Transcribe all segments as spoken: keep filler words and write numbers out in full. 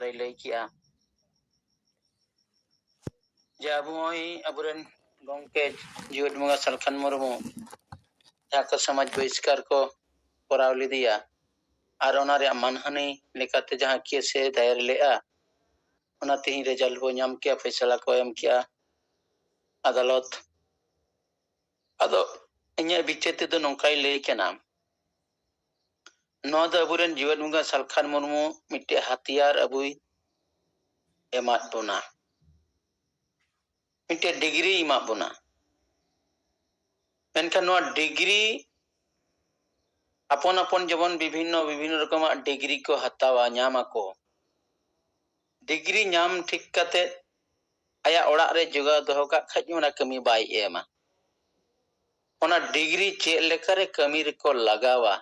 ᱨᱮᱭ ᱞᱟᱹᱭ ᱠᱮᱜᱼᱟ ᱡᱮ ᱟᱵᱚ ᱱᱚᱜᱼᱚᱭ ᱟᱵᱚᱨᱮᱱ ᱜᱚᱢᱠᱮ ᱡᱤᱣᱮᱫ ᱵᱚᱸᱜᱟ ᱥᱟᱞᱠᱷᱟᱱ ᱢᱩᱨᱢᱩ ᱡᱟᱦᱟᱸ ᱠᱚ ᱥᱚᱢᱟᱡᱽ ᱵᱚᱦᱤᱥᱠᱟᱨ ᱠᱚ ᱠᱚᱨᱟᱣ ᱞᱮᱫᱮᱭᱟ ᱟᱨ ᱚᱱᱟ ᱨᱮᱭᱟᱜ ᱢᱟᱱᱦᱟᱹᱱᱤ ᱞᱮᱠᱟᱛᱮ ᱡᱟᱦᱟᱸ ᱠᱮᱥ ᱮ ᱫᱟᱭᱮᱨ ᱞᱮᱫᱼᱟ, ᱚᱱᱟ ᱛᱮᱦᱮᱧ ᱨᱮᱡᱟᱞᱴ ᱵᱚ ᱧᱟᱢ ᱠᱮᱜᱼᱟ, ᱯᱷᱚᱭᱥᱟᱞᱟ ᱠᱚ ᱮᱢ ᱠᱮᱜᱼᱟ ᱟᱫᱟᱞᱚᱛ᱾ ᱟᱫᱚ ᱤᱧᱟᱹᱜ ᱵᱤᱪᱟᱹᱨ ᱛᱮᱫᱚ ᱱᱚᱝᱠᱟᱭ ᱞᱟᱹᱭ ᱠᱟᱱᱟ, ᱱᱚᱣᱟ ᱫᱚ ᱟᱵᱚᱨᱮᱱ ᱡᱤᱣᱮᱫ ᱵᱚᱸᱜᱟ ᱥᱟᱞᱠᱷᱟᱱ ᱢᱩᱨᱢᱩ ᱢᱤᱫᱴᱮᱡ ᱦᱟᱛᱤᱭᱟᱨ ᱟᱵᱚᱭ ᱮᱢᱟᱫ ᱵᱚᱱᱟ, ᱢᱤᱫᱴᱮᱡ ᱰᱤᱜᱽᱨᱤ ᱮᱢᱟᱫ ᱵᱚᱱᱟ᱾ ᱢᱮᱱᱠᱷᱟᱱ ᱱᱚᱣᱟ ᱰᱤᱜᱽᱨᱤ ᱟᱯᱚᱱ ᱟᱯᱚᱱ ᱡᱮᱢᱚᱱ ᱵᱤᱵᱷᱤᱱᱱᱚ ᱵᱤᱵᱷᱤᱱᱱᱚ ᱨᱚᱠᱚᱢᱟᱜ ᱰᱤᱜᱽᱨᱤ ᱠᱚ ᱦᱟᱛᱟᱣᱟ, ᱧᱟᱢ ᱟᱠᱚ᱾ ᱰᱤᱜᱽᱨᱤ ᱧᱟᱢ ᱴᱷᱤᱠ ᱠᱟᱛᱮ ᱟᱭᱟᱜ ᱚᱲᱟᱜ ᱨᱮ ᱡᱚᱜᱟᱣ ᱫᱚᱦᱚ ᱠᱟᱜ ᱠᱷᱟᱡ ᱚᱱᱟ ᱠᱟᱹᱢᱤ ᱵᱟᱭ ᱮᱢᱟ᱾ ᱚᱱᱟ ᱰᱤᱜᱽᱨᱤ ᱪᱮᱫ ᱞᱮᱠᱟᱨᱮ ᱠᱟᱹᱢᱤ ᱨᱮᱠᱚ ᱞᱟᱜᱟᱣᱟ?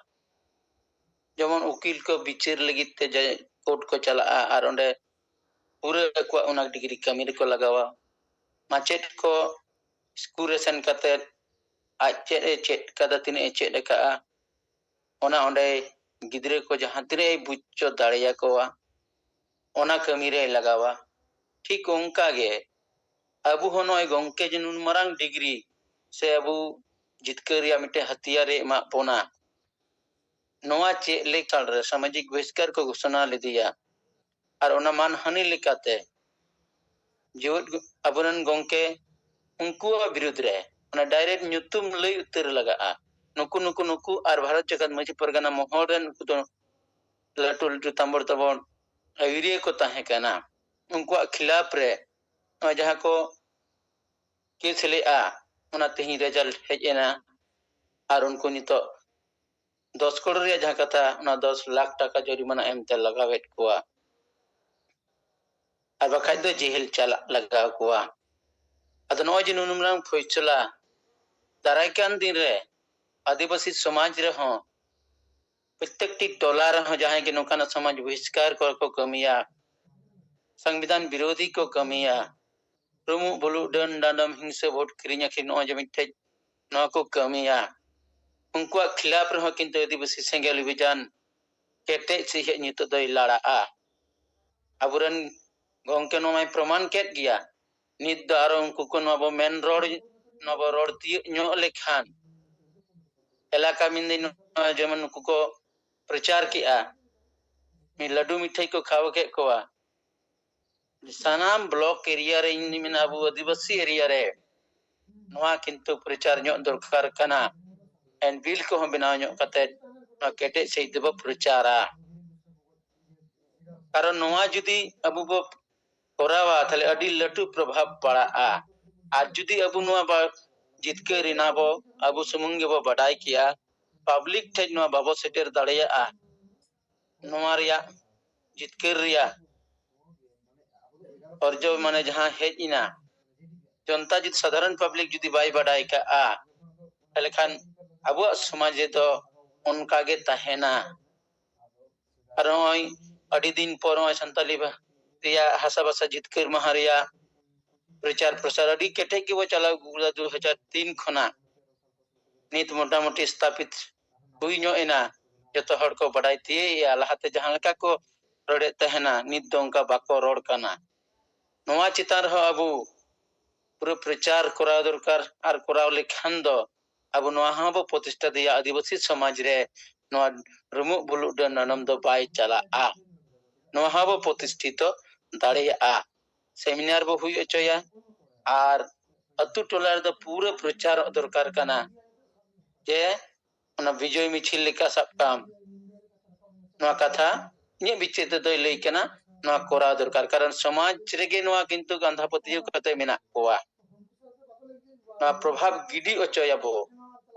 ᱡᱮᱢᱚᱱ ᱩᱠᱤᱞ ᱠᱚ ᱵᱤᱪᱟᱹᱨ ᱞᱟᱹᱜᱤᱫ ᱛᱮ ᱡᱮ ᱠᱳᱨᱴ ᱠᱚ ᱪᱟᱞᱟᱜᱼᱟ ᱟᱨ ᱚᱸᱰᱮ ᱯᱩᱨᱟᱹ ᱟᱠᱚᱣᱟᱜ ᱚᱱᱟ ᱰᱤᱜᱽᱨᱤ ᱠᱟᱹᱢᱤ ᱨᱮᱠᱚ ᱞᱟᱜᱟᱣᱟ᱾ ᱢᱟᱪᱮᱫ ᱠᱚ ᱥᱠᱩᱞ ᱨᱮ ᱥᱮᱱ ᱠᱟᱛᱮ ᱟᱡ ᱪᱮᱫ ᱮ ᱪᱮᱫ ᱠᱟᱫᱟ, ᱛᱤᱱᱟᱹᱜ ᱮ ᱪᱮᱫ ᱟᱠᱟᱫᱼᱟ, ᱚᱱᱟ ᱚᱸᱰᱮ ᱜᱤᱫᱽᱨᱟᱹ ᱠᱚ ᱡᱟᱦᱟᱸ ᱛᱤᱱᱟᱹᱜ ᱮ ᱵᱩᱡᱽ ᱦᱚᱪᱚ ᱫᱟᱲᱮᱭᱟᱠᱚᱣᱟ, ᱚᱱᱟ ᱠᱟᱹᱢᱤ ᱨᱮᱭ ᱞᱟᱜᱟᱣᱟ᱾ ᱴᱷᱤᱠ ᱚᱱᱠᱟ ᱜᱮ ᱟᱵᱚ ᱦᱚᱸ ᱱᱚᱜᱼᱚᱭ ᱜᱚᱢᱠᱮ ᱡᱮ ᱱᱩᱱ ᱢᱟᱨᱟᱝ ᱰᱤᱜᱽᱨᱤ ᱥᱮ ᱟᱵᱚ ᱡᱤᱛᱠᱟᱹᱨ ᱨᱮᱭᱟᱜ ᱢᱤᱫᱴᱮᱱ ᱦᱟᱛᱤᱭᱟᱨ ᱮ ᱮᱢᱟᱜ ᱵᱚᱱᱟ, ᱱᱚᱣᱟ ᱪᱮᱫ ᱞᱮᱠᱟᱱ ᱨᱮ ᱥᱟᱢᱟᱡᱤᱠ ᱵᱚᱦᱤᱥᱠᱟᱨ ᱠᱚ ᱜᱷᱳᱥᱚᱱᱟ ᱞᱮᱫᱮᱭᱟ ᱟᱨ ᱚᱱᱟ ᱢᱟᱱᱦᱟᱹᱱᱤ ᱞᱮᱠᱟᱛᱮ ᱡᱮᱣᱮᱫ ᱟᱵᱚᱨᱮᱱ ᱜᱚᱢᱠᱮ ᱩᱱᱠᱩᱣᱟᱜ ᱵᱤᱨᱩᱫᱽ ᱨᱮ ᱚᱱᱟ ᱰᱟᱭᱨᱮᱠᱴ ᱧᱩᱛᱩᱢ ᱞᱟᱹᱭ ᱩᱛᱟᱹᱨ ᱞᱟᱜᱟᱜᱼᱟ, ᱱᱩᱠᱩ ᱱᱩᱠᱩ ᱱᱩᱠᱩ ᱟᱨ ᱵᱷᱟᱨᱚᱛ ᱡᱟᱠᱟᱛ ᱢᱟᱹᱡᱷᱤ ᱯᱟᱨᱜᱟᱱᱟ ᱢᱚᱦᱚᱞ ᱨᱮᱱ ᱱᱩᱠᱩ ᱫᱚ ᱞᱟᱹᱴᱩ ᱞᱟᱹᱴᱩ ᱛᱟᱢᱵᱚᱲ ᱛᱟᱵᱚᱲ ᱟᱹᱭᱩᱨᱤᱭᱟᱹ ᱠᱚ ᱛᱟᱦᱮᱸ ᱠᱟᱱᱟ᱾ ᱩᱱᱠᱩᱣᱟᱜ ᱠᱷᱤᱞᱟᱯ ᱨᱮ ᱱᱚᱜᱼᱚᱭ ᱡᱟᱦᱟᱸ ᱠᱚ ᱠᱮᱥ ᱞᱮᱜᱼᱟ, ᱚᱱᱟ ᱛᱮᱦᱮᱧ ᱨᱮᱡᱟᱞᱴ ᱦᱮᱡ ᱮᱱᱟ᱾ ᱟᱨ ᱩᱱᱠᱩ ᱱᱤᱛᱚᱜ ᱫᱚᱥ ᱠᱟᱨᱳᱲ ᱨᱮᱭᱟᱜ ᱡᱟᱦᱟᱸ ᱠᱟᱛᱷᱟ, ᱚᱱᱟ ᱫᱚᱥ ᱞᱟᱠᱷ ᱴᱟᱠᱟ ᱡᱚᱨᱤᱢᱟᱱᱟ ᱮᱢᱛᱮ ᱞᱟᱜᱟᱣᱮᱫ ᱠᱚᱣᱟ᱾ ᱟᱨ ᱵᱟᱠᱷᱟᱡ ᱫᱚ ᱡᱮᱦᱮᱞ ᱪᱟᱞᱟᱜ ᱞᱟᱜᱟᱣ ᱠᱚᱣᱟ᱾ ᱟᱫᱚ ᱱᱚᱜᱼᱚᱭ ᱡᱮ ᱱᱩᱱ ᱢᱟᱨᱟᱝ ᱯᱷᱚᱭᱥᱚᱞᱟ, ᱫᱟᱨᱟᱭ ᱠᱟᱱ ᱫᱤᱱ ᱨᱮ ᱟᱹᱫᱤᱵᱟᱹᱥᱤ ᱥᱚᱢᱟᱡᱽ ᱨᱮᱦᱚᱸ ᱯᱨᱚᱛᱮᱠᱴᱤ ᱴᱚᱞᱟ ᱨᱮᱦᱚᱸ ᱡᱟᱦᱟᱸᱭ ᱜᱮ ᱱᱚᱝᱠᱟᱱᱟᱜ ᱥᱚᱢᱟᱡᱽ ᱵᱚᱦᱤᱥᱠᱟᱨ ᱠᱚ ᱠᱚ ᱠᱟᱹᱢᱤᱭᱟ, ᱥᱚᱝᱵᱤᱫᱷᱟᱱ ᱵᱤᱨᱳᱫᱷᱤ ᱠᱚ ᱠᱟᱹᱢᱤᱭᱟ, ᱨᱩᱢᱩᱜ ᱵᱩᱞᱩᱜ ᱰᱟᱹᱱ ᱰᱟᱸᱰᱚᱢ ᱦᱤᱝᱥᱟᱹ ᱵᱷᱳᱴ ᱠᱤᱨᱤᱧ ᱟᱹᱠᱷᱨᱤᱧ ᱱᱚᱜᱼᱚᱭ ᱡᱮ ᱢᱤᱫᱴᱮᱡ ᱱᱚᱣᱟ ᱠᱚ ᱠᱟᱹᱢᱤᱭᱟ, ᱩᱱᱠᱩᱣᱟᱜ ᱠᱷᱤᱞᱟᱯ ᱨᱮᱦᱚᱸ ᱠᱤᱱᱛᱩ ᱟᱹᱫᱤᱵᱟᱹᱥᱤ ᱥᱮᱸᱜᱮᱞ ᱚᱵᱷᱤᱡᱟᱱ ᱠᱮᱴᱮᱡ ᱥᱟᱺᱦᱤᱡ ᱱᱤᱛᱚᱜ ᱫᱚᱭ ᱞᱟᱲᱟᱜᱼᱟ᱾ ᱟᱵᱚᱨᱮᱱ ᱜᱚᱢᱠᱮ ᱱᱚᱣᱟᱭ ᱯᱨᱚᱢᱟᱱ ᱠᱮᱫ ᱜᱮᱭᱟ᱾ ᱱᱤᱛ ᱫᱚ ᱟᱨᱚ ᱩᱱᱠᱩ ᱠᱚ ᱱᱚᱣᱟ ᱵᱚ ᱢᱮᱱ ᱨᱚᱲ, ᱱᱚᱣᱟ ᱵᱚ ᱨᱚᱲ ᱛᱤᱭᱳᱜ ᱧᱚᱜ ᱞᱮᱠᱷᱟᱱ, ᱮᱞᱟᱠᱟ ᱢᱮᱱᱫᱟᱹᱧ ᱱᱚᱣᱟ ᱡᱮᱢᱚᱱ ᱱᱩᱠᱩ ᱠᱚ ᱯᱨᱚᱪᱟᱨ ᱠᱮᱜᱼᱟ, ᱢᱤᱫ ᱞᱟᱹᱰᱩ ᱢᱤᱴᱷᱟᱹᱭ ᱠᱚ ᱠᱷᱟᱣᱟ ᱠᱮᱫ ᱠᱚᱣᱟ᱾ ᱥᱟᱱᱟᱢ ᱵᱞᱚᱠ ᱮᱨᱤᱭᱟ ᱨᱮ, ᱤᱧ ᱫᱩᱧ ᱢᱮᱱᱟ ᱟᱵᱚ ᱟᱹᱫᱤᱵᱟᱹᱥᱤ ᱮᱨᱤᱭᱟ ᱨᱮ ᱱᱚᱣᱟ ᱠᱤᱱᱛᱩ ᱯᱨᱚᱪᱟᱨ ᱧᱚᱜ ᱫᱚᱨᱠᱟᱨ ᱠᱟᱱᱟ᱾ ᱮᱱ ᱵᱤᱞ ᱠᱚᱦᱚᱸ ᱵᱮᱱᱟᱣ ᱧᱚᱜ ᱠᱟᱛᱮ ᱱᱚᱣᱟ ᱠᱮᱴᱮᱡ ᱥᱟᱺᱦᱤᱡ ᱛᱮᱵᱚ ᱯᱨᱚᱪᱟᱨᱟ᱾ ᱠᱟᱨᱚᱱ ᱱᱚᱣᱟ ᱡᱩᱫᱤ ᱟᱵᱚ ᱵᱚ ᱠᱚᱨᱟᱣᱟ, ᱛᱟᱦᱞᱮ ᱟᱹᱰᱤ ᱞᱟᱹᱴᱩ ᱯᱨᱚᱵᱷᱟᱵᱽ ᱯᱟᱲᱟᱜᱼᱟ᱾ ᱟᱨ ᱡᱩᱫᱤ ᱟᱵᱚ ᱱᱚᱣᱟ ᱵᱟ-, ᱡᱤᱛᱠᱟᱹᱨ ᱮᱱᱟ ᱵᱚ, ᱟᱵᱚ ᱥᱩᱢᱩᱝ ᱜᱮᱵᱚ ᱵᱟᱰᱟᱭ ᱠᱮᱭᱟ, ᱯᱟᱵᱽᱞᱤᱠ ᱴᱷᱮᱡ ᱱᱚᱣᱟ ᱵᱟᱵᱚ ᱥᱮᱴᱮᱨ ᱫᱟᱲᱮᱭᱟᱜᱼᱟ, ᱱᱚᱣᱟ ᱨᱮᱭᱟᱜ ᱡᱤᱛᱠᱟᱹᱨ ᱨᱮᱭᱟᱜ ᱚᱨᱡᱚ ᱢᱟᱱᱮ ᱡᱟᱦᱟᱸ ᱦᱮᱡ ᱮᱱᱟ, ᱡᱚᱱᱛᱟ ᱡᱩᱫᱤ, ᱥᱟᱫᱷᱟᱨᱚᱱ ᱯᱟᱵᱽᱞᱤᱠ ᱡᱩᱫᱤ ᱵᱟᱭ ᱵᱟᱰᱟᱭ ᱠᱟᱜᱼᱟ, ᱛᱟᱦᱞᱮ ᱠᱷᱟᱱ ᱟᱵᱚᱣᱟᱜ ᱥᱚᱢᱟᱡᱽ ᱨᱮᱫᱚ ᱚᱱᱠᱟ ᱜᱮ ᱛᱟᱦᱮᱱᱟ᱾ ᱟᱨ ᱱᱚᱜᱼᱚᱭ ᱟᱹᱰᱤ ᱫᱤᱱ ᱯᱚᱨ ᱱᱚᱜᱼᱚᱭ ᱥᱟᱱᱛᱟᱞᱤ ᱵᱷᱟ-, ᱨᱮᱭᱟᱜ ᱦᱟᱥᱟ ᱵᱷᱟᱥᱟ ᱡᱤᱛᱠᱟᱹᱨ ᱢᱟᱦᱟ ᱨᱮᱭᱟᱜ ᱯᱨᱚᱪᱟᱨ ᱯᱨᱚᱥᱟᱨ ᱟᱹᱰᱤ ᱠᱮᱴᱮᱡ ᱜᱮᱵᱚ ᱪᱟᱞᱟᱣ ᱟᱹᱜᱩ ᱠᱟᱫᱟ ᱫᱩ ᱦᱟᱡᱟᱨ ᱛᱤᱱ ᱠᱷᱚᱱᱟᱜ᱾ ᱱᱤᱛ ᱢᱚᱴᱟᱢᱩᱴᱤ ᱥᱛᱷᱟᱯᱤᱛ ᱦᱩᱭ ᱧᱚᱜ ᱮᱱᱟ, ᱡᱚᱛᱚ ᱦᱚᱲ ᱠᱚ ᱵᱟᱰᱟᱭ ᱛᱤᱭᱳᱜ ᱮᱜᱼᱟ᱾ ᱞᱟᱦᱟᱛᱮ ᱡᱟᱦᱟᱸ ᱞᱮᱠᱟ ᱠᱚ ᱨᱚᱲᱮᱫ ᱛᱟᱦᱮᱱᱟ, ᱱᱤᱛ ᱫᱚ ᱚᱱᱠᱟ ᱵᱟᱠᱚ ᱨᱚᱲ ᱠᱟᱱᱟ᱾ ᱱᱚᱣᱟ ᱪᱮᱛᱟᱱ ᱨᱮᱦᱚᱸ ᱟᱵᱚ ᱯᱩᱨᱟᱹ ᱯᱨᱚᱪᱟᱨ ᱠᱚᱨᱟᱣ ᱫᱚᱨᱠᱟᱨ, ᱟᱨ ᱠᱚᱨᱟᱣ ᱞᱮᱠᱷᱟᱱ ᱫᱚ ᱟᱵᱚ ᱱᱚᱣᱟ ᱦᱚᱸ ᱵᱚ ᱯᱨᱚᱛᱤᱥᱴᱷᱟ ᱫᱟᱲᱮᱭᱟᱜᱼᱟ, ᱟᱹᱫᱤᱵᱟᱹᱥᱤ ᱥᱚᱢᱟᱡᱽ ᱨᱮ ᱱᱚᱣᱟ ᱨᱩᱢᱩᱜ ᱵᱩᱞᱩᱜ ᱰᱟᱹᱱ ᱰᱟᱹᱱᱟᱢ ᱫᱚ ᱵᱟᱭ ᱪᱟᱞᱟᱜᱼᱟ᱾ ᱱᱚᱣᱟ ᱦᱚᱸ ᱵᱚ ᱯᱨᱚᱛᱤᱥᱴᱷᱤᱛᱚ ᱫᱟᱲᱮᱭᱟᱜᱼᱟ᱾ ᱥᱮᱢᱤᱱᱟᱨ ᱵᱚ ᱦᱩᱭ ᱦᱚᱪᱚᱭᱟ, ᱟᱨ ᱟᱹᱛᱩ ᱴᱚᱞᱟ ᱨᱮᱫᱚ ᱯᱩᱨᱟᱹ ᱯᱨᱚᱪᱟᱨᱚᱜ ᱫᱚᱨᱠᱟᱨ ᱠᱟᱱᱟ ᱡᱮ ᱚᱱᱟ ᱵᱤᱡᱚᱭ ᱢᱤᱪᱷᱤᱞ ᱞᱮᱠᱟ ᱥᱟᱵ ᱠᱟᱢ᱾ ᱱᱚᱣᱟ ᱠᱟᱛᱷᱟ ᱤᱧᱟᱹᱜ ᱵᱤᱪᱟᱹᱨ ᱛᱮᱫᱚᱭ ᱞᱟᱹᱭ ᱠᱟᱱᱟ, ᱱᱚᱣᱟ ᱠᱚᱨᱟᱣ ᱫᱚᱨᱠᱟᱨ, ᱠᱟᱨᱚᱱ ᱥᱚᱢᱟᱡᱽ ᱨᱮᱜᱮ ᱱᱚᱣᱟ ᱠᱤᱱᱛᱩ ᱟᱸᱫᱷᱟ ᱯᱟᱹᱛᱭᱟᱹᱣ ᱠᱟᱛᱮ ᱢᱮᱱᱟᱜ ᱠᱚᱣᱟ᱾ ᱱᱚᱣᱟ ᱯᱨᱚᱵᱷᱟᱵᱽ ᱜᱤᱰᱤ ᱦᱚᱪᱚᱭᱟᱵᱚ,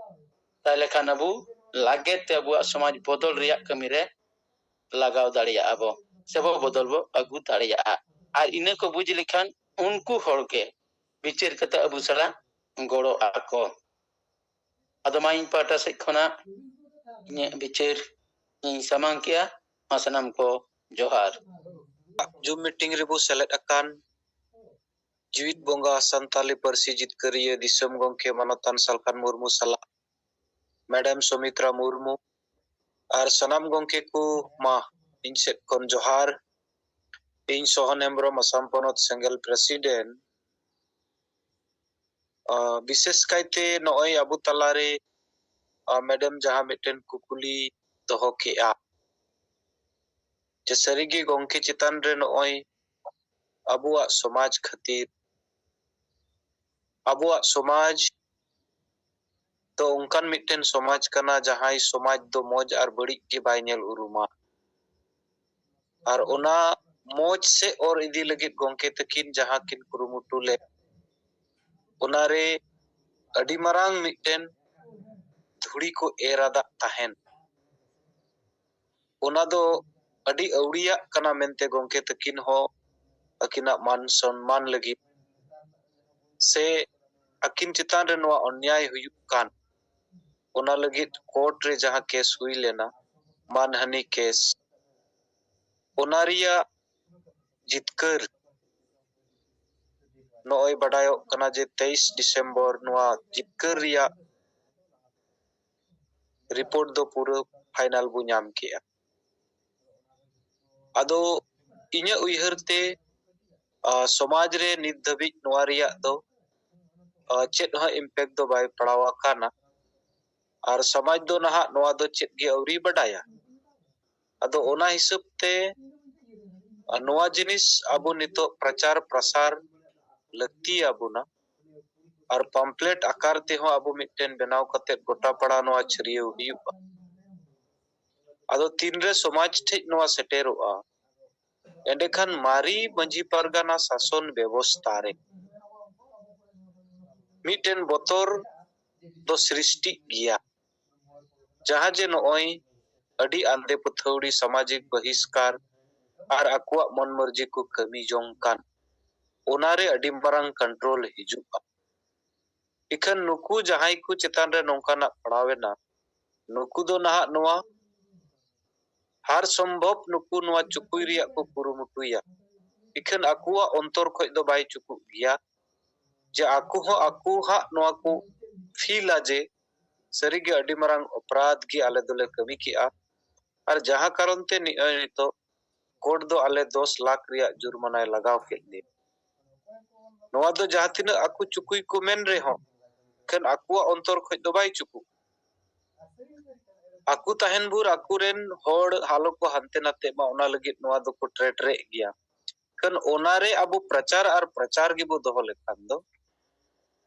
ᱛᱟᱦᱞᱮ ᱠᱷᱟᱱ ᱟᱵᱚ ᱞᱟᱜᱮ ᱛᱮ ᱟᱵᱚᱣᱟᱜ ᱥᱚᱢᱟᱡᱽ ᱵᱚᱫᱚᱞ ᱨᱮᱭᱟᱜ ᱠᱟᱹᱢᱤ ᱨᱮ ᱞᱟᱜᱟᱣ ᱫᱟᱲᱮᱭᱟᱜᱼᱟ ᱵᱚ, ᱥᱮ ᱵᱚ ᱵᱚᱫᱚᱞ ᱵᱚ ᱟᱹᱜᱩ ᱫᱟᱲᱮᱭᱟᱜᱼᱟ᱾ ᱟᱨ ᱤᱱᱟᱹ ᱠᱚ ᱵᱩᱡᱽ ᱞᱮᱠᱷᱟᱱ ᱩᱱᱠᱩ ᱦᱚᱲ ᱜᱮ ᱵᱤᱪᱟᱹᱨ ᱠᱟᱛᱮ ᱟᱵᱚ ᱥᱟᱞᱟᱜ ᱜᱚᱲᱚ ᱟᱠᱚ᱾ ᱟᱫᱚ ᱢᱟ ᱤᱧ ᱯᱟᱦᱴᱟ ᱥᱮᱫ ᱠᱷᱚᱱᱟᱜ ᱤᱧᱟᱹᱜ ᱵᱤᱪᱟᱹᱨ ᱤᱧ ᱥᱟᱢᱟᱝ ᱠᱮᱜᱼᱟ᱾ ᱢᱟ ᱥᱟᱱᱟᱢ ᱠᱚ ᱡᱚᱦᱟᱨ᱾ ᱡᱩᱢ ᱢᱤᱴᱤᱝ ᱨᱮᱵᱚ ᱥᱮᱞᱮᱫ ᱟᱠᱟᱱ ᱡᱤᱣᱤᱫ ᱵᱚᱸᱜᱟ ᱥᱟᱱᱛᱟᱞᱤ ᱯᱟᱹᱨᱥᱤ ᱡᱤᱛᱠᱟᱹᱨᱤᱭᱟᱹ ᱫᱤᱥᱚᱢ ᱜᱚᱢᱠᱮ ᱢᱟᱱᱚᱛᱟᱱ ᱥᱟᱞᱠᱷᱟᱱ ᱢᱩᱨᱢᱩ ᱥᱟᱞᱟᱜ ᱢᱮᱰᱟᱢ ᱥᱩᱢᱤᱛᱨᱟ ᱢᱩᱨᱢᱩ ᱟᱨ ᱥᱟᱱᱟᱢ ᱜᱚᱢᱠᱮ ᱠᱚ, ᱢᱟ ᱤᱧ ᱥᱮᱫ ᱠᱷᱚᱱ ᱡᱚᱦᱟᱨ᱾ ᱤᱧ ᱥᱚᱦᱚᱱ ᱦᱮᱢᱵᱨᱚᱢ, ᱟᱥᱟᱢ ᱯᱚᱱᱚᱛ ᱥᱮᱸᱜᱮᱞ president᱾ ᱟᱨ ᱵᱤᱥᱮᱥ ᱠᱟᱭᱛᱮ ᱱᱚᱜᱼᱚᱭ ᱟᱵᱚ ᱛᱟᱞᱟᱨᱮ, ᱟᱨ madam ᱡᱟᱦᱟᱸ ᱢᱤᱫᱴᱮᱱ ᱠᱩᱠᱞᱤ ᱫᱚᱦᱚ ᱠᱮᱜᱼᱟ, ᱡᱮ ᱥᱟᱹᱨᱤᱜᱮ ᱜᱚᱢᱠᱮ ᱪᱮᱛᱟᱱ ᱨᱮ ᱱᱚᱜᱼᱚᱭ ᱟᱵᱚᱣᱟᱜ ᱥᱚᱢᱟᱡᱽ ᱠᱷᱟᱹᱛᱤᱨ, ᱟᱵᱚᱣᱟᱜ ᱥᱚᱢᱟᱡᱽ ᱫᱚ ᱚᱱᱠᱟᱱ ᱢᱤᱫᱴᱮᱱ ᱥᱚᱢᱟᱡᱽ ᱠᱟᱱᱟ, ᱡᱟᱦᱟᱸᱭ ᱥᱚᱢᱟᱡᱽ ᱫᱚ ᱢᱚᱡᱽ ᱟᱨ ᱵᱟᱹᱲᱤᱡ ᱜᱮ ᱵᱟᱭ ᱧᱮᱞ ᱩᱨᱩᱢᱟ᱾ ᱟᱨ ᱚᱱᱟ ᱢᱚᱡᱽ ᱥᱮᱫ ᱚᱨ ᱤᱫᱤ ᱞᱟᱹᱜᱤᱫ ᱜᱚᱢᱠᱮ ᱛᱟᱹᱠᱤᱱ ᱡᱟᱦᱟᱸ ᱠᱤᱱ ᱠᱩᱨᱩᱢᱩᱴᱩ ᱞᱮᱫ, ᱚᱱᱟᱨᱮ ᱟᱹᱰᱤ ᱢᱟᱨᱟᱝ ᱢᱤᱫᱴᱮᱱ ᱫᱷᱩᱲᱤ ᱠᱚ ᱮᱨ ᱟᱫᱟᱜ ᱛᱟᱦᱮᱱ᱾ ᱚᱱᱟ ᱫᱚ ᱟᱹᱰᱤ ᱟᱹᱣᱲᱤᱭᱟᱜ ᱠᱟᱱᱟ ᱢᱮᱱᱛᱮ ᱜᱚᱢᱠᱮ ᱛᱟᱹᱠᱤᱱ ᱦᱚᱸ ᱟᱹᱠᱤᱱᱟᱜ ᱢᱟᱱ ᱥᱚᱱᱢᱟᱱ ᱞᱟᱹᱜᱤᱫ ᱥᱮ ᱟᱹᱠᱤᱱ ᱪᱮᱛᱟᱱ ᱨᱮ ᱱᱚᱣᱟ ᱚᱱᱱᱭᱟᱭ ᱦᱩᱭᱩᱜ ᱠᱟᱱ, ᱚᱱᱟ ᱞᱟᱹᱜᱤᱫ court ᱨᱮ ᱡᱟᱦᱟᱸ case ᱦᱩᱭ ᱞᱮᱱᱟ, ᱢᱟᱱᱦᱟᱹᱱᱤ case, ᱚᱱᱟ ᱨᱮᱭᱟᱜ ᱡᱤᱛᱠᱟᱹᱨ ᱱᱚᱜᱼᱚᱭ ᱵᱟᱰᱟᱭᱚᱜ ᱠᱟᱱᱟ ᱡᱮ ᱛᱮᱭᱤᱥ ᱰᱤᱥᱮᱢᱵᱚᱨ ᱱᱚᱣᱟ ᱡᱤᱛᱠᱟᱹᱨ ᱨᱮᱭᱟᱜ report ᱫᱚ ᱯᱩᱨᱟᱹ final ᱵᱚ ᱧᱟᱢ ᱠᱮᱜᱼᱟ᱾ ᱟᱫᱚ ᱤᱧᱟᱹᱜ ᱩᱭᱦᱟᱹᱨ ᱛᱮ, ᱟ, ᱥᱚᱢᱟᱡᱽ ᱨᱮ ᱱᱤᱛ ᱫᱷᱟᱹᱵᱤᱡ ᱱᱚᱣᱟ ᱨᱮᱭᱟᱜ ᱫᱚ, ᱟ, ᱪᱮᱫ ᱦᱚᱸ impact ᱫᱚ ᱵᱟᱭ ᱯᱟᱲᱟᱣ ᱟᱠᱟᱱᱟ᱾ ᱟᱨ ᱥᱚᱢᱟᱡᱽ ᱫᱚ ᱱᱟᱦᱟᱜ ᱱᱚᱣᱟ ᱫᱚ ᱪᱮᱫ ᱜᱮ ᱟᱹᱣᱨᱤ ᱵᱟᱰᱟᱭᱟ᱾ ᱟᱫᱚ ᱚᱱᱟ ᱦᱤᱥᱟᱹᱵ ᱛᱮ, ᱟ, ᱱᱚᱣᱟ ᱡᱤᱱᱤᱥ ᱟᱵᱚ ᱱᱤᱛᱚᱜ ᱯᱨᱚᱪᱟᱨ ᱯᱨᱚᱥᱟᱨ ᱞᱟᱹᱠᱛᱤ ᱟᱵᱚᱱᱟ᱾ ᱟᱨ pamphlet ᱟᱠᱟᱨ ᱛᱮᱦᱚᱸ ᱟᱵᱚ ᱢᱤᱫᱴᱮᱱ ᱵᱮᱱᱟᱣ ᱠᱟᱛᱮ ᱜᱚᱴᱟ ᱯᱟᱲᱟ ᱱᱚᱣᱟ ᱪᱷᱟᱹᱨᱭᱟᱹᱣ ᱦᱩᱭᱩᱜᱼᱟ᱾ ᱟᱫᱚ ᱛᱤᱱᱨᱮ ᱥᱚᱢᱟᱡᱽ ᱴᱷᱮᱡ ᱱᱚᱣᱟ ᱥᱮᱴᱮᱨᱚᱜᱼᱟ, ᱮᱸᱰᱮᱠᱷᱟᱱ ᱢᱟᱨᱮ ᱢᱟᱹᱡᱷᱤ ᱯᱟᱨᱜᱟᱱᱟ ᱥᱟᱥᱚᱱ ᱵᱮᱵᱚᱥᱛᱷᱟ ᱨᱮ ᱢᱤᱫᱴᱮᱱ ᱵᱚᱛᱚᱨ ᱫᱚ ᱥᱨᱤᱥᱴᱤᱜ ᱜᱮᱭᱟ᱾ ᱡᱟᱦᱟᱸ ᱡᱮ ᱱᱚᱜᱼᱚᱭ ᱟᱹᱰᱤ ᱟᱸᱫᱮ ᱯᱟᱹᱛᱷᱟᱹᱣᱲᱤ, ᱥᱟᱢᱟᱡᱤᱠ ᱵᱚᱦᱤᱥᱠᱟᱨ ᱟᱨ ᱟᱠᱚᱣᱟᱜ ᱢᱚᱱ ᱢᱚᱨᱡᱤ ᱠᱚ ᱠᱟᱹᱢᱤ ᱡᱚᱝ ᱠᱟᱱ, ᱚᱱᱟᱨᱮ ᱟᱹᱰᱤ ᱢᱟᱨᱟᱝ control ᱦᱤᱡᱩᱜᱼᱟ᱾ ᱤᱠᱷᱟᱹᱱ ᱱᱩᱠᱩ ᱡᱟᱦᱟᱸᱭ ᱠᱚ ᱪᱮᱛᱟᱱ ᱨᱮ ᱱᱚᱝᱠᱟᱱᱟᱜ ᱯᱟᱲᱟᱣ ᱮᱱᱟ, ᱱᱩᱠᱩ ᱫᱚ ᱱᱟᱦᱟᱜ ᱱᱚᱣᱟ ᱦᱟᱨ ᱥᱚᱢᱵᱷᱚᱵ ᱱᱩᱠᱩ ᱱᱚᱣᱟ ᱪᱩᱠᱩᱭ ᱨᱮᱭᱟᱜ ᱠᱚ ᱠᱩᱨᱩᱢᱩᱴᱩᱭᱟ᱾ ᱤᱠᱷᱟᱹᱱ ᱟᱠᱚᱣᱟᱜ ᱚᱱᱛᱚᱨ ᱠᱷᱚᱡ ᱫᱚ ᱵᱟᱭ ᱪᱩᱠᱩᱜ ᱜᱮᱭᱟ ᱡᱮ ᱟᱠᱚ ᱦᱚᱸ ᱟᱠᱚ ᱦᱟᱜ ᱱᱚᱣᱟ ᱠᱚ feel ᱟ ᱡᱮ ᱥᱟᱹᱨᱤᱜᱮ ᱟᱹᱰᱤ ᱢᱟᱨᱟᱝ ᱚᱯᱨᱟᱫᱷ ᱜᱮ ᱟᱞᱮ ᱫᱚᱞᱮ ᱠᱟᱹᱢᱤ ᱠᱮᱜᱼᱟ᱾ ᱟᱨ ᱡᱟᱦᱟᱸ ᱠᱟᱨᱚᱱ ᱛᱮ ᱱᱤᱭᱟᱹ ᱱᱤᱛᱚᱜ ᱠᱳᱨᱴ ᱫᱚ ᱟᱞᱮ ᱫᱚᱥ ᱞᱟᱠᱷ ᱨᱮᱭᱟᱜ ᱡᱩᱨᱢᱟᱱᱟᱭ ᱞᱟᱜᱟᱣ ᱠᱮᱫ ᱞᱮᱭᱟ᱾ ᱱᱚᱣᱟ ᱫᱚ ᱡᱟᱦᱟᱸ ᱛᱤᱱᱟᱹᱜ ᱟᱠᱚ ᱪᱩᱠᱩᱭ ᱠᱚ ᱢᱮᱱ ᱨᱮᱦᱚᱸ, ᱠᱷᱟᱱ ᱟᱠᱚᱣᱟᱜ ᱚᱱᱛᱚᱨ ᱠᱷᱚᱱ ᱫᱚ ᱵᱟᱭ ᱪᱩᱠᱩᱜ᱾ ᱟᱠᱚ ᱛᱟᱦᱮᱱ ᱵᱷᱳᱨ ᱟᱠᱚᱨᱮᱱ ᱦᱚᱲ ᱟᱞᱚ ᱠᱚ ᱦᱟᱱᱛᱮ ᱱᱟᱛᱮᱜ ᱢᱟ, ᱚᱱᱟ ᱞᱟᱹᱜᱤᱫ ᱱᱚᱣᱟ ᱫᱚᱠᱚ ᱴᱨᱮᱴᱨᱮᱜ ᱜᱮᱭᱟ᱾ ᱠᱷᱟᱱ ᱚᱱᱟᱨᱮ ᱟᱵᱚ ᱯᱨᱚᱪᱟᱨ ᱟᱨ ᱯᱨᱚᱪᱟᱨ ᱜᱮᱵᱚ ᱫᱚᱦᱚ ᱞᱮᱠᱷᱟᱱ ᱫᱚ,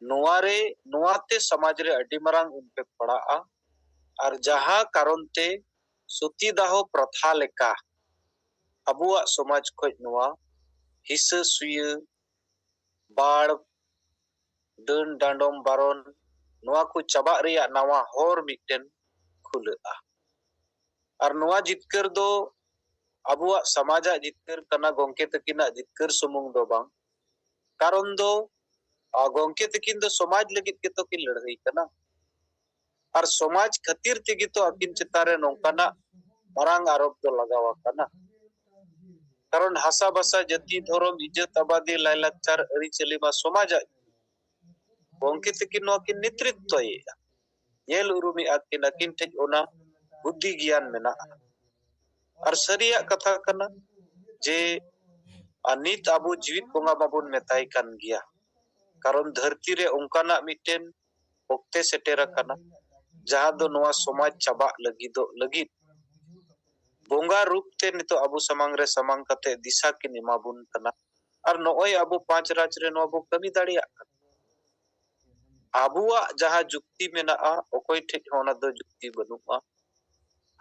ᱱᱚᱣᱟᱨᱮ, ᱱᱚᱣᱟᱛᱮ ᱥᱚᱢᱟᱡᱽ ᱨᱮ ᱟᱹᱰᱤ ᱢᱟᱨᱟᱝ impact ᱯᱟᱲᱟᱜᱼᱟ᱾ ᱟᱨ ᱡᱟᱦᱟᱸ ᱠᱟᱨᱚᱱ ᱛᱮ ᱥᱚᱛᱤᱫᱟᱦᱚ ᱯᱨᱚᱛᱷᱟ ᱞᱮᱠᱟ ᱟᱵᱚᱣᱟᱜ ᱥᱚᱢᱟᱡᱽ ᱠᱷᱚᱱ ᱱᱚᱣᱟ ᱦᱤᱥᱟᱹ ᱥᱩᱭᱟᱹ, ᱵᱟᱲ, ᱰᱟᱹᱱ ᱰᱟᱸᱰᱚᱢ ᱵᱟᱨᱚᱱ, ᱱᱚᱣᱟ ᱠᱚ ᱪᱟᱵᱟᱜ ᱨᱮᱭᱟᱜ ᱱᱟᱣᱟ ᱦᱚᱨ ᱢᱤᱫᱴᱮᱱ ᱠᱷᱩᱞᱟᱹᱜᱼᱟ᱾ ᱟᱨ ᱱᱚᱣᱟ ᱡᱤᱛᱠᱟᱹᱨ ᱫᱚ ᱟᱵᱚᱣᱟᱜ ᱥᱚᱢᱟᱡᱟᱜ ᱡᱤᱛᱠᱟᱹᱨ ᱠᱟᱱᱟ, ᱜᱚᱢᱠᱮ ᱛᱟᱹᱠᱤᱱᱟᱜ ᱡᱤᱛᱠᱟᱹᱨ ᱥᱩᱢᱩᱝ ᱫᱚ ᱵᱟᱝ᱾ ᱠᱟᱨᱚᱱ ᱫᱚ, ᱟ, ᱜᱚᱢᱠᱮ ᱛᱟᱹᱠᱤᱱ ᱫᱚ ᱥᱚᱢᱟᱡᱽ ᱞᱟᱹᱜᱤᱫ ᱜᱮᱛᱚ ᱠᱤᱱ ᱞᱟᱹᱲᱦᱟᱹᱭ ᱠᱟᱱᱟ᱾ ᱟᱨ ᱥᱚᱢᱟᱡᱽ ᱠᱷᱟᱹᱛᱤᱨ ᱛᱮᱜᱮ ᱛᱚ ᱟᱹᱠᱤᱱ ᱪᱮᱛᱟᱱ ᱨᱮ ᱱᱚᱝᱠᱟᱱᱟᱜ ᱢᱟᱨᱟᱝ ᱟᱨᱳᱯ ᱫᱚ ᱞᱟᱜᱟᱣ ᱟᱠᱟᱱᱟ᱾ ᱠᱟᱨᱚᱱ ᱦᱟᱥᱟ ᱵᱷᱟᱥᱟ, ᱡᱟᱹᱛᱤ, ᱫᱷᱚᱨᱚᱢ, ᱤᱡᱽᱡᱚᱛ, ᱟᱵᱟᱫᱤ, ᱞᱟᱭᱞᱟᱠᱪᱟᱨ, ᱟᱹᱨᱤᱪᱟᱹᱞᱤ ᱢᱟ ᱥᱚᱢᱟᱡᱟᱜ᱾ ᱜᱚᱢᱠᱮ ᱛᱟᱹᱠᱤᱱ ᱱᱚᱣᱟ ᱠᱤᱱ ᱱᱮᱛᱨᱤᱛᱛᱚᱭᱮᱫᱼᱟ, ᱧᱮᱞ ᱩᱨᱩᱢᱮᱫᱼᱟ ᱠᱤᱱ, ᱟᱹᱠᱤᱱ ᱴᱷᱮᱱ ᱚᱱᱟ ᱵᱩᱫᱽᱫᱷᱤ ᱜᱮᱭᱟᱱ ᱢᱮᱱᱟᱜᱼᱟ᱾ ᱟᱨ ᱥᱟᱹᱨᱤᱭᱟᱜ ᱠᱟᱛᱷᱟ ᱠᱟᱱᱟ ᱡᱮ, ᱟᱨ ᱱᱤᱛ ᱟᱵᱚ ᱡᱤᱣᱤᱫ ᱵᱚᱸᱜᱟ ᱢᱟᱵᱚᱱ ᱢᱮᱛᱟᱭ ᱠᱟᱱ ᱜᱮᱭᱟ, ᱠᱟᱨᱚᱱ ᱫᱷᱟᱹᱨᱛᱤ ᱨᱮ ᱚᱱᱠᱟᱱᱟᱜ ᱢᱤᱫᱴᱮᱱ ᱚᱠᱛᱮ ᱥᱮᱴᱮᱨ ᱟᱠᱟᱱᱟ, ᱡᱟᱦᱟᱸ ᱫᱚ ᱱᱚᱣᱟ ᱥᱚᱢᱟᱡᱽ ᱪᱟᱵᱟᱜ ᱞᱟᱹᱜᱤᱫᱚᱜ ᱞᱟᱹᱜᱤᱫ ᱵᱚᱸᱜᱟ ᱨᱩᱯ ᱛᱮ ᱱᱤᱛᱚᱜ ᱟᱵᱚ ᱥᱟᱢᱟᱝ ᱨᱮ ᱥᱟᱢᱟᱝ ᱠᱟᱛᱮ ᱫᱤᱥᱟ ᱠᱤᱱ ᱮᱢᱟ ᱵᱚᱱ ᱠᱟᱱᱟ᱾ ᱟᱨ ᱱᱚᱜᱼᱚᱭ ᱟᱵᱚ ᱯᱟᱸᱪ ᱨᱟᱡᱽ ᱨᱮ ᱱᱚᱣᱟ ᱵᱚ ᱠᱟᱹᱢᱤ ᱫᱟᱲᱮᱭᱟᱜ ᱠᱟᱱᱟ᱾ ᱟᱵᱚᱣᱟᱜ ᱡᱟᱦᱟᱸ ᱡᱩᱠᱛᱤ ᱢᱮᱱᱟᱜᱼᱟ, ᱚᱠᱚᱭ ᱴᱷᱮᱡ ᱦᱚᱸ ᱚᱱᱟ ᱫᱚ ᱡᱩᱠᱛᱤ ᱵᱟᱹᱱᱩᱜᱼᱟ᱾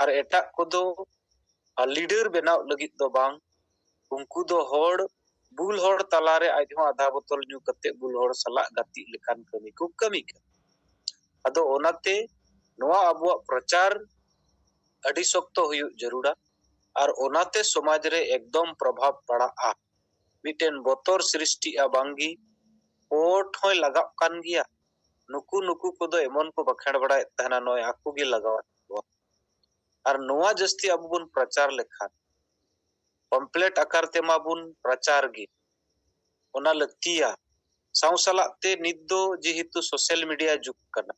ᱟᱨ ᱮᱴᱟᱜ ᱠᱚᱫᱚ ᱞᱤᱰᱟᱨ ᱵᱮᱱᱟᱣ ᱞᱟᱹᱜᱤᱫ ᱫᱚ ᱵᱟᱝ, ᱩᱱᱠᱩ ᱫᱚ ᱦᱚᱲ, ᱵᱩᱞ ᱦᱚᱲ ᱛᱟᱞᱟᱨᱮ ᱟᱡ ᱦᱚᱸ ᱟᱫᱷᱟ ᱵᱳᱛᱚᱞ ᱧᱩ ᱠᱟᱛᱮ ᱵᱩᱞ ᱦᱚᱲ ᱥᱟᱞᱟᱜ ᱜᱟᱛᱮᱜ ᱞᱮᱠᱟᱱ ᱠᱟᱹᱢᱤ ᱠᱚ ᱠᱟᱹᱢᱤ ᱠᱟᱱᱟ᱾ ᱟᱫᱚ ᱚᱱᱟᱛᱮ ᱱᱚᱣᱟ ᱟᱵᱚᱣᱟᱜ ᱯᱨᱚᱪᱟᱨ ᱟᱹᱰᱤ ᱥᱚᱠᱛᱚ ᱦᱩᱭᱩᱜ ᱡᱟᱹᱨᱩᱲᱟ᱾ ᱟᱨ ᱚᱱᱟᱛᱮ ᱥᱚᱢᱟᱡᱽ ᱨᱮ ᱮᱠᱫᱚᱢ ᱯᱨᱚᱵᱷᱟᱵᱽ ᱯᱟᱲᱟᱜᱼᱟ, ᱢᱤᱫᱴᱮᱱ ᱵᱚᱛᱚᱨ ᱥᱨᱤᱥᱴᱤᱜᱼᱟ, ᱵᱟᱝᱜᱮ ᱠᱳᱨᱴ ᱦᱚᱸᱭ ᱞᱟᱜᱟᱜ ᱠᱟᱱ ᱜᱮᱭᱟ᱾ ᱱᱩᱠᱩ ᱱᱩᱠᱩ ᱠᱚᱫᱚ ᱮᱢᱚᱱ ᱠᱚ ᱵᱟᱠᱷᱮᱲ ᱵᱟᱲᱟᱭᱮᱫ ᱛᱟᱦᱮᱱᱟ, ᱱᱚᱜᱼᱚᱭ ᱟᱠᱚ ᱜᱮ ᱞᱟᱜᱟᱣᱮᱫ ᱠᱚᱣᱟ᱾ ᱟᱨ ᱱᱚᱣᱟ ᱡᱟᱹᱥᱛᱤ ᱟᱵᱚ ᱵᱚᱱ ᱯᱨᱚᱪᱟᱨ ᱞᱮᱠᱷᱟᱱ, ᱯᱟᱢᱯᱞᱮᱴ ᱟᱠᱟᱨ ᱛᱮᱢᱟ ᱵᱚᱱ ᱯᱨᱚᱪᱟᱨ ᱜᱮ, ᱚᱱᱟ ᱞᱟᱹᱠᱛᱤᱭᱟ᱾ ᱥᱟᱶ ᱥᱟᱞᱟᱜ ᱛᱮ ᱱᱤᱛ ᱫᱚ ᱡᱮᱦᱮᱛᱩ ᱥᱳᱥᱟᱞ ᱢᱤᱰᱤᱭᱟ ᱡᱩᱜᱽ ᱠᱟᱱᱟ,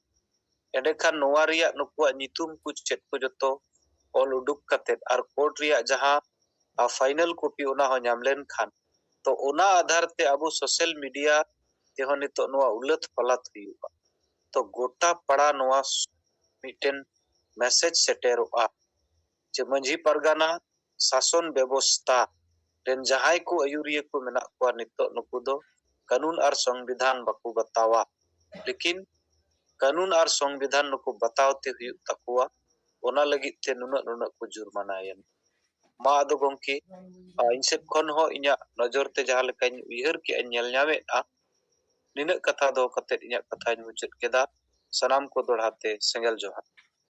ᱮᱸᱰᱮᱠᱷᱟᱱ ᱱᱚᱣᱟ ᱨᱮᱭᱟᱜ ᱱᱩᱠᱩᱣᱟᱜ ᱧᱩᱛᱩᱢ ᱠᱚ ᱪᱮᱫ ᱠᱚ ᱡᱚᱛᱚ ᱚᱞ ᱩᱰᱩᱠ ᱠᱟᱛᱮᱫ ᱟᱨ ᱠᱳᱨᱴ ᱨᱮᱭᱟᱜ ᱡᱟᱦᱟᱸ ᱟᱨ ᱯᱷᱟᱭᱱᱟᱞ ᱠᱚᱯᱤ ᱚᱱᱟ ᱦᱚᱸ ᱧᱟᱢ ᱞᱮᱱᱠᱷᱟᱱ, ᱛᱚ ᱚᱱᱟ ᱟᱫᱷᱟᱨ ᱛᱮ ᱟᱵᱚ ᱥᱳᱥᱟᱞ ᱢᱤᱰᱤᱭᱟ ᱛᱮᱦᱚᱸ ᱱᱤᱛᱚᱜ ᱱᱚᱣᱟ ᱩᱞᱟᱹᱛ ᱯᱟᱞᱟᱛ ᱦᱩᱭᱩᱜᱼᱟ᱾ ᱛᱚ ᱜᱚᱴᱟ ᱯᱟᱲᱟ ᱱᱚᱣᱟ ᱢᱤᱫᱴᱮᱱ ᱢᱮᱥᱮᱡᱽ ᱥᱮᱴᱮᱨᱚᱜᱼᱟ ᱡᱮ ᱢᱟᱹᱡᱷᱤ ᱯᱟᱨᱜᱟᱱᱟ ᱥᱟᱥᱚᱱ ᱵᱮᱵᱚᱥᱛᱟ ᱨᱮᱱ ᱡᱟᱦᱟᱸᱭ ᱠᱚ ᱟᱹᱭᱩᱨᱤᱭᱟᱹ ᱠᱚ ᱢᱮᱱᱟᱜ ᱠᱚᱣᱟ ᱱᱤᱛᱚᱜ, ᱱᱩᱠᱩ ᱫᱚ ᱠᱟᱹᱱᱩᱱ ᱟᱨ ᱥᱚᱝᱵᱤᱫᱷᱟᱱ ᱵᱟᱠᱚ ᱵᱟᱛᱟᱣᱟ, ᱞᱮᱠᱤᱱ ᱠᱟᱹᱱᱩᱱ ᱟᱨ ᱥᱚᱝᱵᱤᱫᱷᱟᱱ ᱱᱩᱠᱩ ᱵᱟᱛᱟᱣ ᱛᱮ ᱦᱩᱭᱩᱜ ᱛᱟᱠᱚᱣᱟ, ᱚᱱᱟ ᱞᱟᱹᱜᱤᱫ ᱛᱮ ᱱᱩᱱᱟᱹᱜ ᱱᱩᱱᱟᱹᱜ ᱠᱚ ᱡᱩᱨᱢᱟᱱᱟᱭᱮᱱ᱾ ᱢᱟ ᱟᱫᱚ ᱜᱚᱢᱠᱮ, ᱟ, ᱤᱧ ᱥᱮᱫ ᱠᱷᱚᱱ ᱦᱚᱸ ᱤᱧᱟᱹᱜ ᱱᱚᱡᱚᱨ ᱛᱮ ᱡᱟᱦᱟᱸ ᱞᱮᱠᱟᱧ ᱩᱭᱦᱟᱹᱨ ᱠᱮᱜᱼᱟ, ᱧᱮᱞ ᱧᱟᱢᱮᱫᱼᱟ, ᱱᱤᱱᱟᱹᱜ ᱠᱟᱛᱷᱟ ᱫᱚᱦᱚ ᱠᱟᱛᱮᱫ ᱤᱧᱟᱹᱜ ᱠᱟᱛᱷᱟᱧ ᱢᱩᱪᱟᱹᱫ ᱠᱮᱫᱟ᱾ ᱥᱟᱱᱟᱢ ᱠᱚ ᱫᱚᱲᱦᱟ ᱛᱮ ᱥᱮᱸᱜᱮᱞ ᱡᱚᱦᱟᱨ᱾